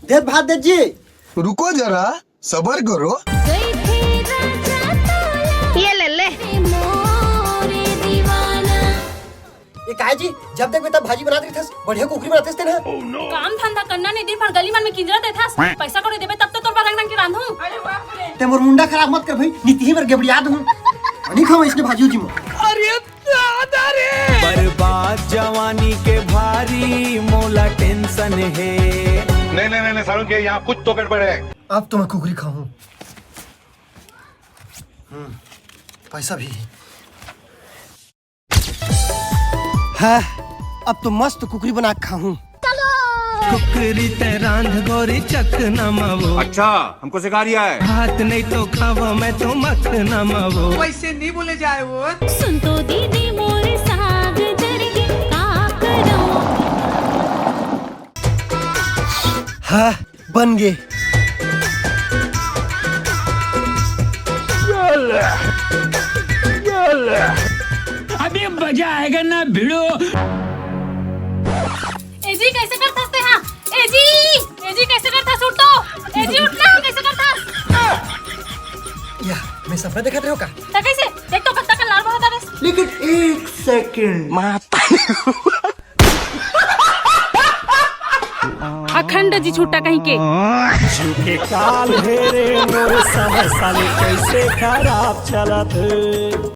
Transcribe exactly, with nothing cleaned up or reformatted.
देत भात देत जी। रुको जरा, सबर करो। ये ले ले। ये काय जी, जब देखबे तब भाजी बनात रहिथस, बढ़िया कुकरी बनात रहिथस तेन ह। काम धंधा करना नहीं, दिन भर गली मन में किंजरत रहिथस। पैसा कौड़ी देबे तब तो तोर बर रंग रंग के रांधूं। ते मोर मुंडा खराब मत कर भाई, नितिही बर गेबड़िया दूं। नहीं खाऊं इसने भाजी उजी में। अरे दादा रे। बर्बाद जवानी के भारी मोला टेंशन हे। नहीं, नहीं, नहीं, नहीं, सारुण के यहाँ कुछ तो गड़बड़ है। अब तो मैं कुकरी खाऊं। हम्म, पैसा भी। हाँ, अब तो मस्त कुकरी बना के खाऊं। कुकरी ते रांध गोरी चखना मावो। अच्छा, हमको सिखा रिया है। भात नहीं तो खावो मैं तो मखना मावो। वैसे नहीं बोले जाए वो। सुन तो दीदी मोर साग जरही का करम। हाँ, बन गे। अभी मजा आएगा ना भिड़ो। ए जी, कैसे करथस ते हा? ए जी, ए जी, कैसे करथस? उठ तो। ए जी, उठ ना, कैसे करथस? या, मैं सपना देखत रहे हो का? त कैसे? देख तो कत्ता का लाल बहुत आ रहा है। लेकिन एक सेकंड। माता। अखंड जी छुट्टा कहीं के। झुके काल हे रे मोर समय साले कैसे खराब चलत।